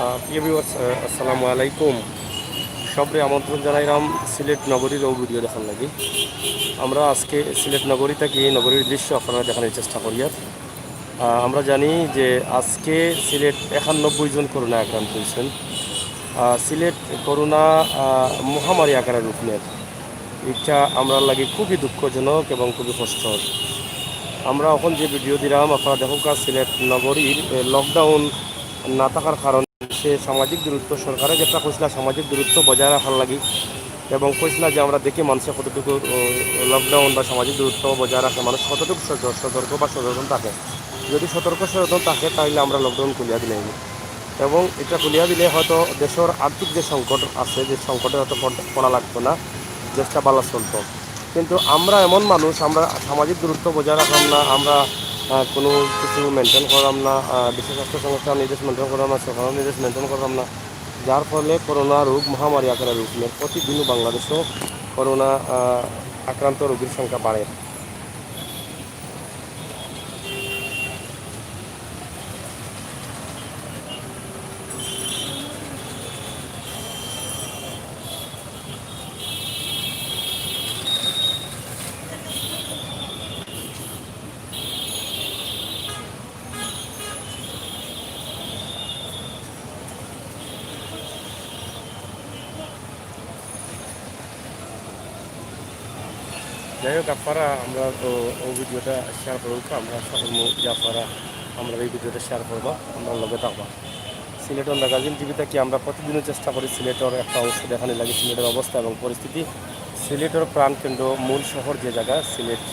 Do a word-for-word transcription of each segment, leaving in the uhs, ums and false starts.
আহ, প্রিয় ভিউয়ার্স, আহ, আসসালামু আলাইকুম। সবরে আমন্ত্রণ জানাইলাম সিলেট নগরীর অউ ভিডিও দেখার লাগি। আমরা আজকে সিলেট নগরী থাকি নগরীর দৃশ্য আপনারারে দেখানির চেষ্টা করিয়ার। আহ, আমরা জানি যে আজকে সিলেট একানব্বই জন করোনা আক্রান্ত অইছইন। আহ, সিলেট করোনা, আহ, মহামারী আকারে রূপ নের। ইটা আমরার লাগি খুবই দুঃখজনক এবং খুবই কষ্টর। আমরা অখন যে ভিডিও দিরাম, আপনারা দেখউক্কা, সিলেট নগরীর, এ, লকডাউন না থাকার কারণে সে সামাজিক দূরত্ব, সরকারে যেটা কইছলা সামাজিক দূরত্ব বজায় রাখার লাগি, এবং কইছলা যে আমরা দেখি মানষে কতটুকু, ও, লকডাউন বা সামাজিক দূরত্ব বজায় রাখে, মানুষ কতটুকু সত-, সতর্ক বা সচেতন থাকে। যদি সতর্ক সচেতন থাকে, তাইলে আমরা লকডাউন খুলিয়া দিলে অইবো। এবং ইটা খুলিয়া দিলে হয়তো দেশর আর্থিক যে সংকট আছে, যে সংকটে হয়তো পড়-, পড়া লাগতো না, দেশটা ভালা চলতো। কিন্তু আমরা এমন মানুষ, আমরা সামাজিক দূরত্ব বজায় রাখলাম না, আমরা, আহ, কোনো কিছু মেনটেন করলাম না, আহ, বিশ্ব স্বাস্থ্য সংস্থার নির্দেশ মেনটেন করলাম না, সরকারের নির্দেশ মেনটেন করলাম না, যার ফলে করোনা রোগ মহামারী আকারে রূপ নেয়। প্রতিদিন বাংলাদেশও করোনা, আহ, আক্রান্ত রোগীর সংখ্যা বাড়ে। যাই হোক, আপনারা আমরা তো অউ ভিডিওটা শেয়ার করুক, আমরা আশা করবো যে আপনারা আমরার এই ভিডিওটা শেয়ার করবা, আমরার লগে থাকবা। সিলেটর ম্যাগাজিন টিভি থাকি আমরা প্রতিদিনও চেষ্টা করি সিলেটর একটা অংশ দেখানির লাগি, সিলেটর অবস্থা এবং পরিস্থিতি। সিলেটর প্রাণকেন্দ্র, মূল শহর যে জাগা, সিলেট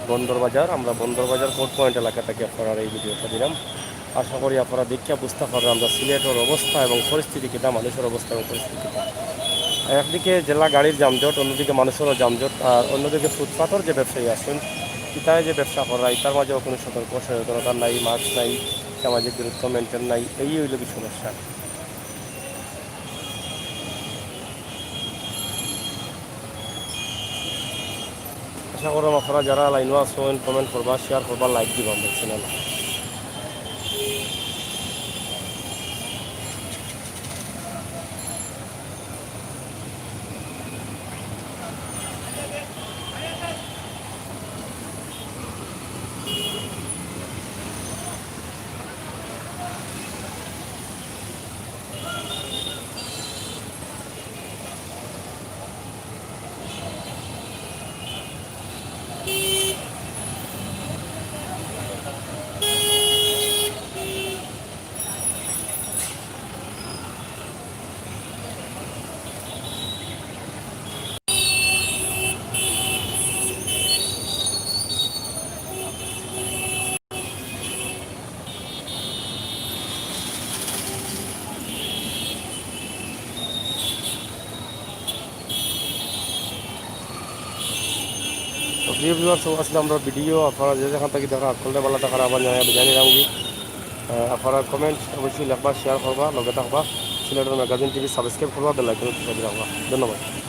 বন্দর বাজার। আমরা বন্দর বাজার কোর্ট পয়েন্ট এলাকা থাকি আপনারারে এই ভিডিওটা দিলাম। আশা করি আপনারা দেখিয়া বুঝতা পাররা আমরা সিলেটর অবস্থা এবং পরিস্থিতি কিতা, মানুষর অবস্থা এবং পরিস্থিতি কিতা। একদিকে যেলা গাড়ির যানজট, অন্যদিকে মানুষরও যানজট, আর অন্যদিকে ফুটপাতর যে ব্যবসায়ী আছইন, ইতায় যে ব্যবসা কররা, ইতার মাঝেও কোনো সতর্ক সচেতনতা নাই, মাস্ক নাই, সামাজিক দূরত্ব মেনটেন নাই, এই অইলো কি সমস্যা। আশা করলাম আপনারা যারা লাইনো আছইন, কমেন্ট করবা, শেয়ার করবা, লাইক দিবা আমরার চ্যানেল। তো প্রিয় ভিউয়ার্স, অউ আছিল আমরার ভিডিও। আপনারা যে যেখান থাকি দেখরা, হকলরে ভালা থাকার আহ্বান জানাইয়া বিদায় নিলাম কি। আহ, আপনারা কমেন্ট অবশ্যই লেখবা, শেয়ার করবা, লগে থাকবা। সিলেটর ম্যাগাজিন টিভি সাবস্ক্রাইব করবা, বেল আইকন টিপা দি রাখবা। ধন্যবাদ।